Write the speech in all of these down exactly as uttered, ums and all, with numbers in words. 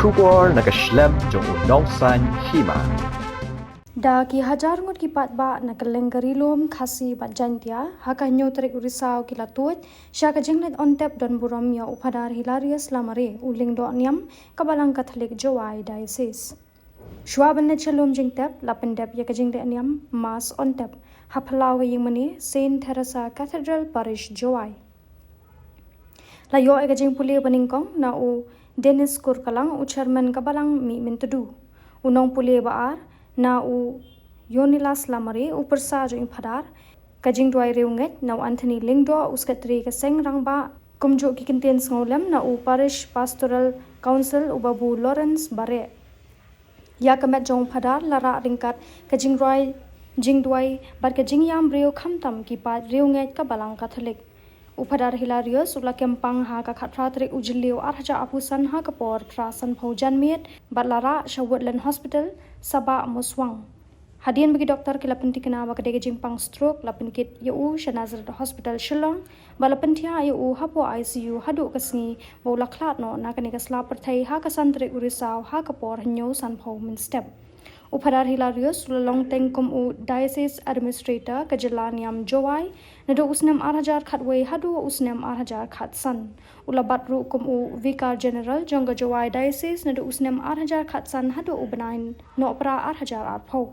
Khubor na ka shlem jong u nongsan hima. Da ki hajar ngut ki paidbah na ka lyngkari lum Khasi bad Jaintia ha ka hynñiew tarik u Risaw ki la tuid sha ka jingleit on tep don burom ïa u Phadar Hilarius Lamare, u lyngdoh niam ka Balang Katholik Jowai Diocese. Shuwa ban leit sha lum jingtep, la pyndep ïa ka jingleit niam Mass on tep ha phyllaw ka ïingmane Saint Theresa Cathedral Parish Jowai. La ïoh ïa ka jingpule banyngkong na u Dennis Kurkalang, u chairman ka Balang Mihmyntdu. U nongpule ba ar na u Yonilas Lamare, u pyrsa jong i Phadar. Ka jingduwai riewngeit na u Anthony Lyngdoh, u sekretari ka seng rangbah, kumjuh ki kyntien sngewlem na u Parish Pastoral Council, u Babu Lawrence Bareh. Ïa ka met jong u Phadar la rah ryngkat ka jingduwai, jingduwai bad ka jingïam briew, khamtam ki paid riewngeit ka Balang Katholik. U Phadar Hilarius u la kem pang ha ka khatphra tarik u Jylliew arhajar arphew san ha ka por phra sanphew janmiet bad la rah sha Woodland Hospital, Sabah Muswang. Hadien ba ki doktor ki la pynthikna ba ka dei ka jingpang stroke, la pynkit ïa u sha Nazareth Hospital Shillong, ba la pynthiah ïa u hapoh I C U haduh ka sngi ba u la khlad noh na kane ka sla pyrthei ha ka san tarik u Risaw ha ka por hynñiew sanphew mynstep. U Phadar Hilarius u la long teng kum u Diocese Administrator ka jylla niam Jowai naduh u snem arhajar khatwei haduh u snem arhajar khatsan. U la bat ruh kum u Vicar General jong ka Jowai Diocese naduh u snem arhajar khatsan haduh u bnai Nohprah arhajar arphew.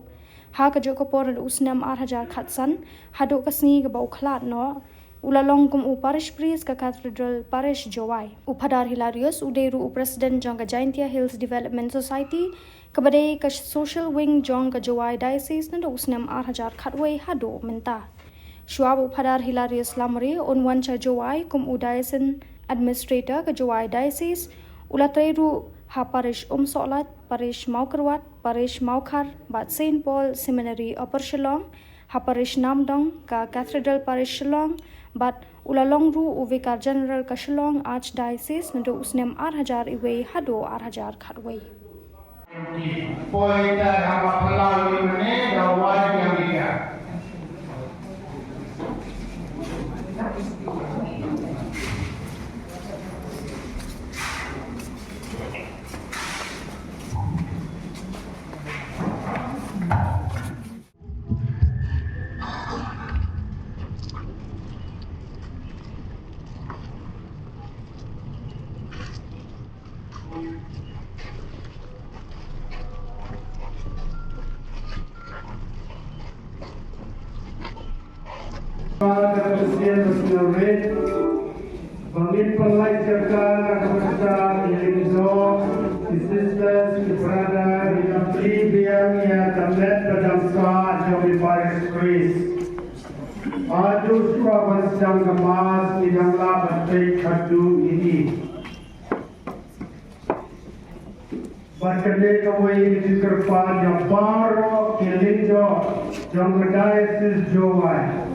Ha kajuh ka por naduh u snem arhajar khatsan haduh ka sngi kaba u khlad noh, u la long kum u Parish Priest ka Cathedral Parish Jowai. U Phadar Hilarius u dei ruh u President jong ka Jaintia Hills Development Society, kaba dei ka social wing jong ka Jowai Diocese naduh u snem arhajar khatwei haduh mynta. Shuwa ba u Phadar Hilarius Lamare un wan sha Jowai kum u Diocesan Administrator ka Jowai Diocese, u la trei ruh ha Parish Umsohlait, Parish Mawkyrwat, Parish Mawkhar bad Saint Paul Seminary Upper Shillong, ha Parish Namdong ka Cathedral Parish Shillong, bad u la long ruh u Vicar General ka Shillong Archdiocese naduh u snem arhajar iwei haduh arhajar khatwei. Poi ta ha ba phyllaw ïingmane da wai ïa mika. Ba ngin pynlait jaka na ka bynta ki lyngdoh, ki sisters, ki brother, ngi plie biang ïa ka met ba dang sah jong ki parish priest. Haduh shuwa ban sdang ka mass ngi dang lah ban peit khatduh ïa ki. Bad kane kawei ka jingkyrpad ïa baroh ki lyngdoh jong ka Diocese Jowai.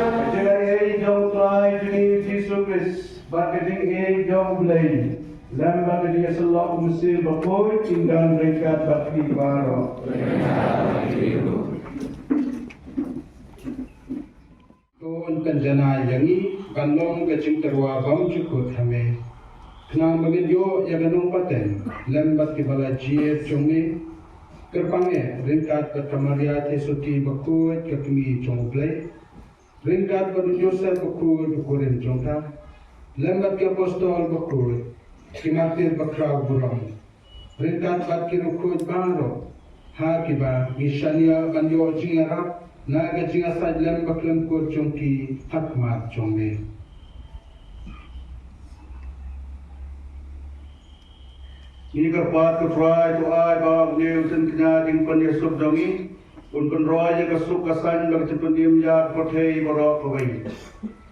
Ka jingaiei jong u Trai jong ngi Jisu Khrist, bad ka jingïeit jong U Blei, lem bad ka jingïasyllok u Mynsiem Bakhuid, kin don ryngkat bad phi baroh. Ko un pynjanai ïa ngi ban long ka jingtyrwa bymjukut ha me, khnang ba ngin ïoh ïa ka nongpateng lem bad kiba la jied jong me. Kyrpang eh ryngkat bad ka Maria Theisotti bakhuid, ka Kmie jong U Blei, ryngkat bad u Joseph bakhuid, u kurim jong ka, lem bad ki apostol bakhuid, ki martir bakhraw burom, ryngkat bad ki riewkhuid baroh, ha kiba ngi shaniah ban ïoh jingïarap na ka jingïasaid lem bakhlem kut jong ki ha khmat jong me. Ngi kyrpad, ko Trai, to ai ba une u synkñia jingpynïasuk jong ngi Un pynroi ïa ka suk ka saiñ bad ka jingpynim ïa ka pyrthei baroh kawei.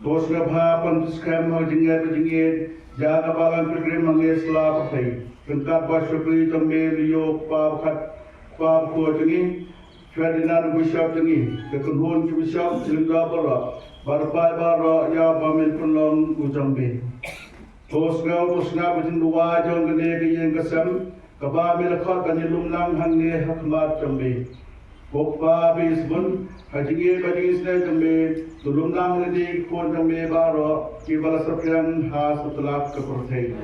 To sngewbha pynskhem ha ka jingngeit bad jingïeit ïa ka Balang Pilgrim hangne sla pyrthei. Ryngkat bad shakri jong me, Leo Kpa Bakhat, Kpa Bakhuid jong ngi, Ferdinand Bishop jong ngi, ka kynhun ki bishop, ki lyngdoh baroh, bad u paidbah baroh ïa ba men pynlong u jong me. To sngew, to sngap ka jingduwai jong kane ka ïing ka sem, kaba me la khot ban ïalum lang hangne ha khmat jong me. Ko Kpa ba ïeit sbun, ha jingïeit bad jingisynei jong me, to lum lang lade ki khun jong me baroh, kiba la saphriang ha satlak ka pyrthei.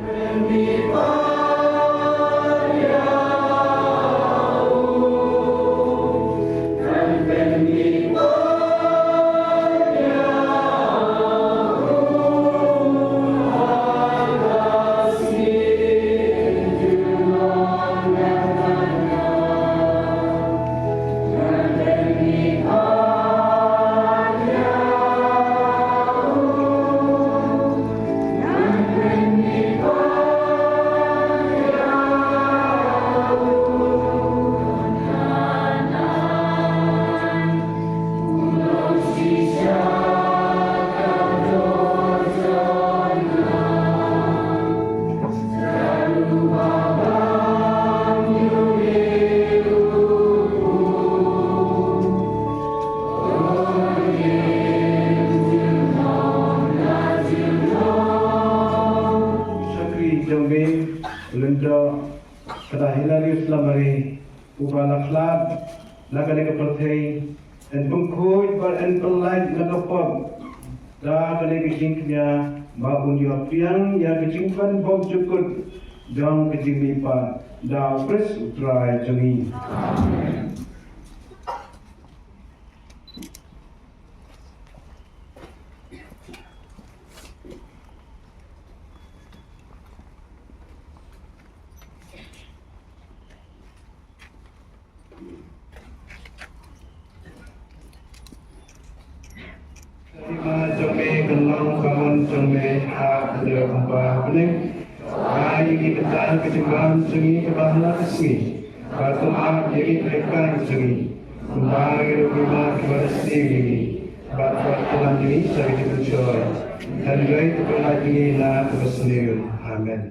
Shakri jong me, lyngdoh Phadar Hilarius Lamare, uba la khlad na kane ka pyrthei, yn pynkhuid bad yn pynlait na ka pop da kane ka jingkñia, ba un ïoh pdiang ïa ka jingpynbok jukut jong ka jingmihpat da U Khrist U Trai jong ngi. Ka hima jong me kan long ka mon jong me ha khyndew kumba ha bneng. Ai ïa ngi mynta ka jingbam jong ngi kaba ha la ka sngi. Bad ym ap ïa ngi ban leh khlaiñ jong ngi, kumba ngi ruh ngi ïa kiba la sniew ïa ngi. Bad wat pynlait ïa ngi sha ka jingpynshoi, hynrei to pynlait ïa ngi na kaba sniew. Amen.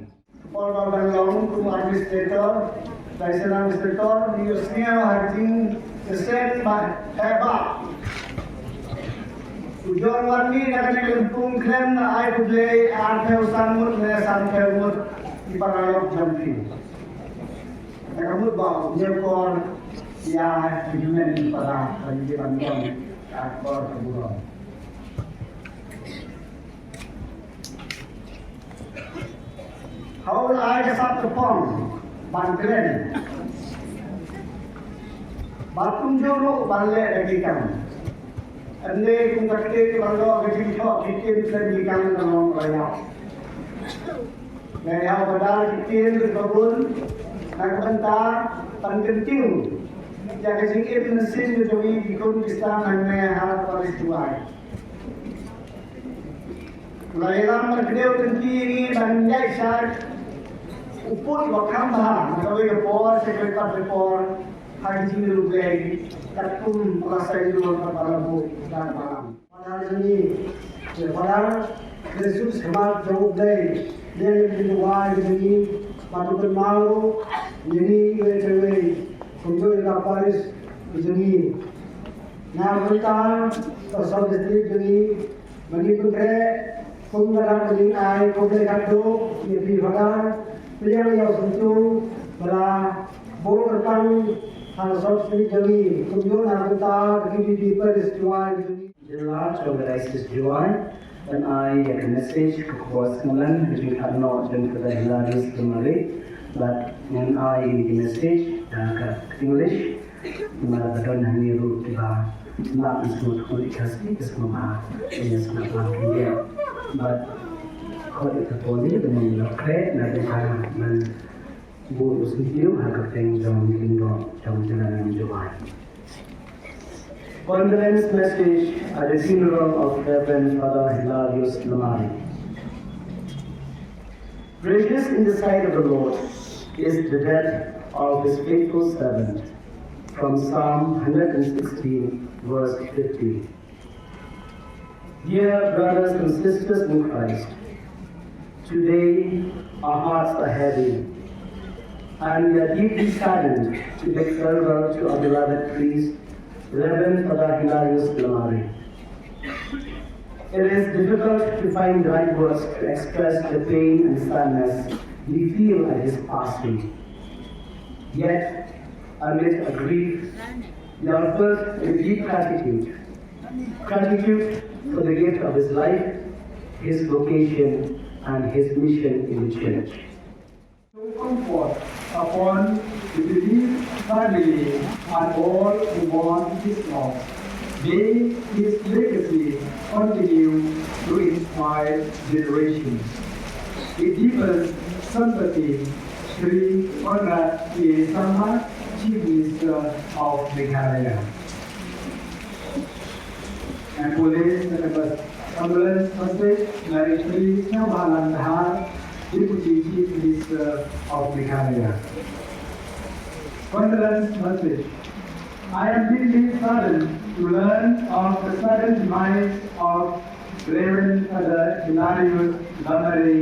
Por ba dang long kum administrator, license administrator, ngi ïohsngew ha ka jingïaseng ba heh ba u John Warni na kane ka lympung khlem da ai khublei arphew san ngut ne sanphew ngut ki paralok jong phi. Na ka mut ba u ñiewkor ïa ki hynmen ki para ba ngi dei ban don ka akor ka burom. Ha u la ai ka sap ka pom ban kren. Bad kumjuh ruh ban leh da ki kam. Ynda kum ka ktien ban leh ka jingthoh ki ktien kren ki kam ka long ka ïap. Nga ïa ba dar ki ktien ki ba bun na ka bynta ban kyntiew ïa ka jingim mynsiem jong ngi ki khun ki kti hangne ha Parish Jowai. Nga ïalam ban kdew kynti ïa ngi ban ïaishah u pud ba kham bha na kawei ka por sha kawei pat ka por ha ka jingïalehkai katkum ba la saiñdur bad ba la buh da ka balang. Father jong ngi, Father, Jesu smat jong U Blei, ïa ngi ki duwai jong ngi, bad u kynmaw ïa ngi iwei pa iwei, kumjuh ïa ka parish jong ngi. Na ka bynta ka sub district jong ngi, ba ngi pyntrei kum ka dak ba ngi ai khublei khatduh ïa phi Father, pdiang ïa u syntiew ba la buh kyrpang ha ka sub district jong ngi, kumjuh na ka bynta ka K B B parish Jowai jong ngi. Jylla jong ka Diocese Jowai, ngan ai ïa ka message ka khubor sngewlem ha ka jingkhatduh jong ka Hilarius Lamare, bad ngan ai ïa ka message da ka English. Namar ba don hangne ruh kiba lah ban sngewthuh ïa ka Khasi, ka sngewbha ïa sngewbha India. Bad khot ïa ka poli da ngi la khreh na ka jaka ban bun u syntiew ha ka pdeng jong ki lyngdoh jong jylla Jowai. Condolence message at the funeral of Reverend Father Hilarius Lamare. Precious in the sight of the Lord is the death of his faithful servant. From Psalm one hundred sixteen, verse fifty. Dear brothers and sisters in Christ, today our hearts are heavy and we are deeply saddened to bid farewell to our beloved priest, Reverend Father Hilarius Lamare. It is difficult to find the right words to express the pain and sadness we feel at his passing. Yet, amid a grief, we are filled with deep gratitude. Gratitude for the gift of his life, his vocation, and his mission in the church. Show comfort upon the bereaved family and all who mourn his loss. May his legacy continue to inspire generations. With deepest sympathy, Shri Conrad K Sangma, Chief Minister of Meghalaya. Em pule sa ka bas-, condolence message na i Shri Sniawbhalang Dhar, Deputy Chief Minister of Meghalaya. Condolence message. I am deeply saddened to learn of the sudden demise of Reverend Father Hilarius Lamare,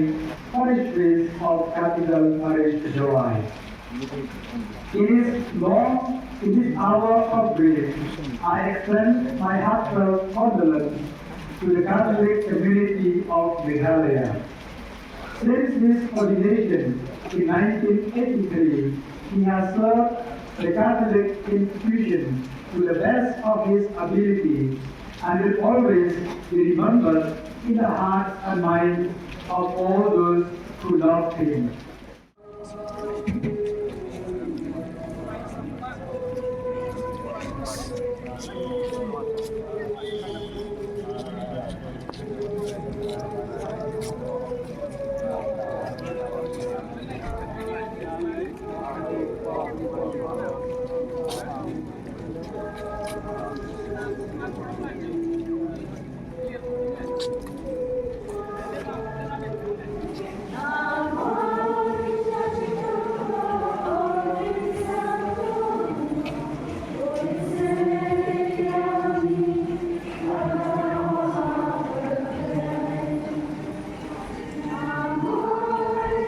Parish Priest of Capital Parish, Jowai. In this long, in this hour of grief, I extend my heartfelt condolence to the Catholic community of Meghalaya. Since his ordination in nineteen eighty-three, he has served the Catholic institution to the best of his ability and will always be remembered in the hearts and minds of all those who loved him.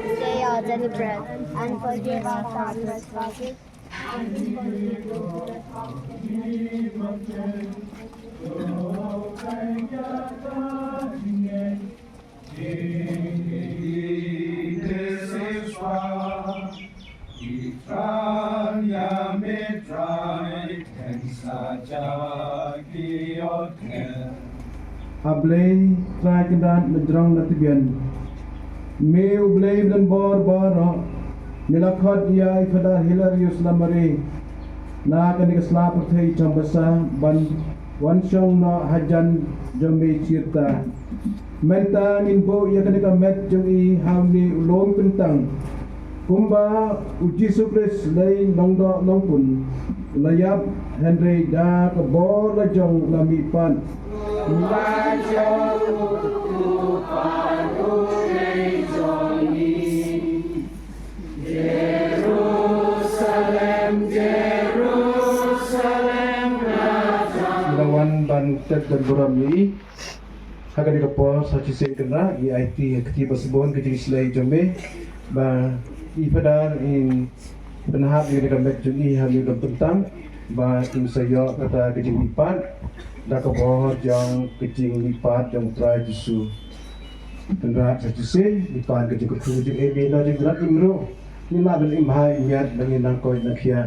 Today our daily bread, and forgive us our trespasses. A Blei Trai Kynrad, mynjur na tbian. Me U Blei Blynbor baroh, me la khot ïa i Father Hilarius Lamare na kane ka sla pyrthei jong basa ban wan shong noh hajan jong me chirta. Mynta ngin buh ïa kane ka met jong i ha une u lum kyntang. Kumba U Jisu Khrist lei nongdoh nongpun la ïap, hynrei da ka bor la jong la mihpat. Jerusalem, Jerusalem, la wan ban tet ban burom ïa i. Ha kane ka por sa shisien kynrad, ngi aiti ha ka kti ba sbun ka jingshlei jong me, ba i Father in pynhap ïa kane ka met jong i ha kane ka bynta, ba in sa ïoh kata ka jingmihpat da ka bor jong ka jingmihpat jong U Trai Jisu. Kynrad sa shisien, mihpat ka jingkyrkhu jong me, na jong Kynrad Imru. Ngi lah ban im ha i miat, ba ngin nang koit nang khiah,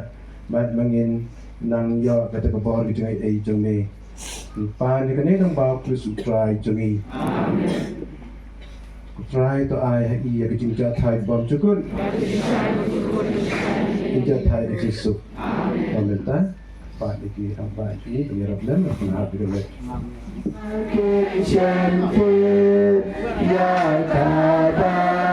bad ba ngin nang ïoh kata ka bor ka jingaiei jong me. Pan ïa kane nang ba U Khrist U Trai jong ngi. Amen. U Trai to ai ha i ïa ka jingjahthait bymjukut. Jingjahthait ka jingsuk. Amen. Amen ta. Pat ïa ki, pat ïa ki, ïarap lem, ïarap lem. Amen.